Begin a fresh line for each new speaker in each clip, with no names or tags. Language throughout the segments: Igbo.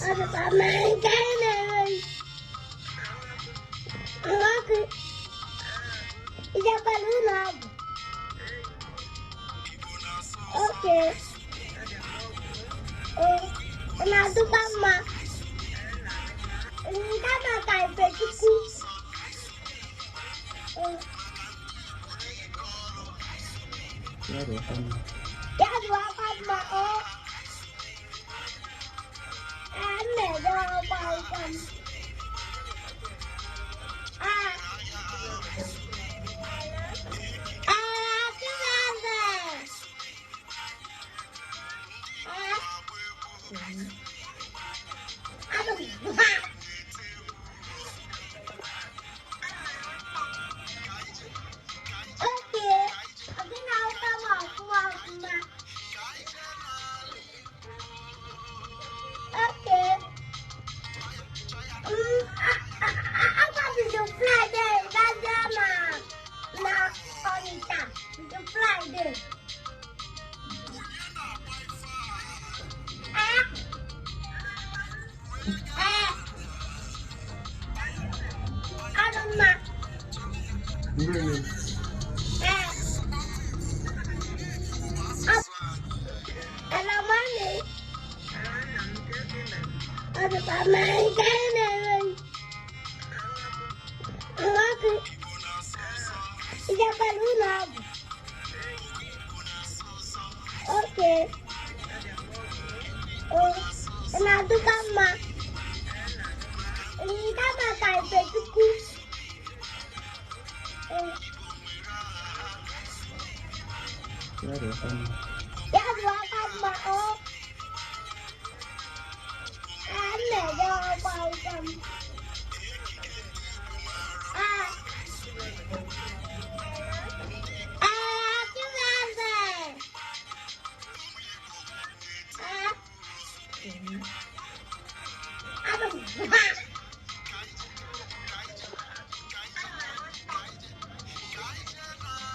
Ọ dịkwa mma nke anyị na-eme. Nwoke, ijekwara ụlọ ọgwụ? Oke. Ee, ị na-adịkwa mma. Nke maka Ifechukwu. Ee. Ya dịwakwa mma o. Ee, m na-eje ọgba akwụkwọ m. Ee. Ee, Chineze. Ee. Abụ m ha. Oke, ọ gị na-ahụta m ọfụma ọfụma. Oke. Agbabido Friday gazie na Ọnịcha bido Friday. Ee. Ee. Adị mma. Ee. Hello, mommy. Ọ dịkwa mma nke anyị na-eme. Nwoke, ijekwara ụlọ ọgwụ? Oke. Ee, ị na-adịkwa mma. Nke maka Ifechukwu. Ee. Ya dịwakwa mma o. Ee, m na-eje ọgba akwụkwọ m. Ee. Ee, Chineze. Ee. Abụ m ha.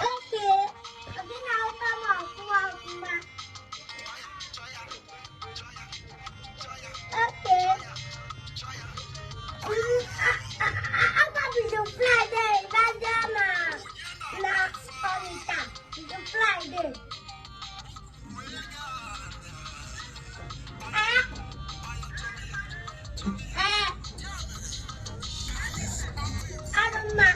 Oke, ọ gị na-ahụta m ọfụma ọfụma. Oke. Agbabido Friday gazie na Ọnịcha bido Friday. Ee. Ee. Adị mma.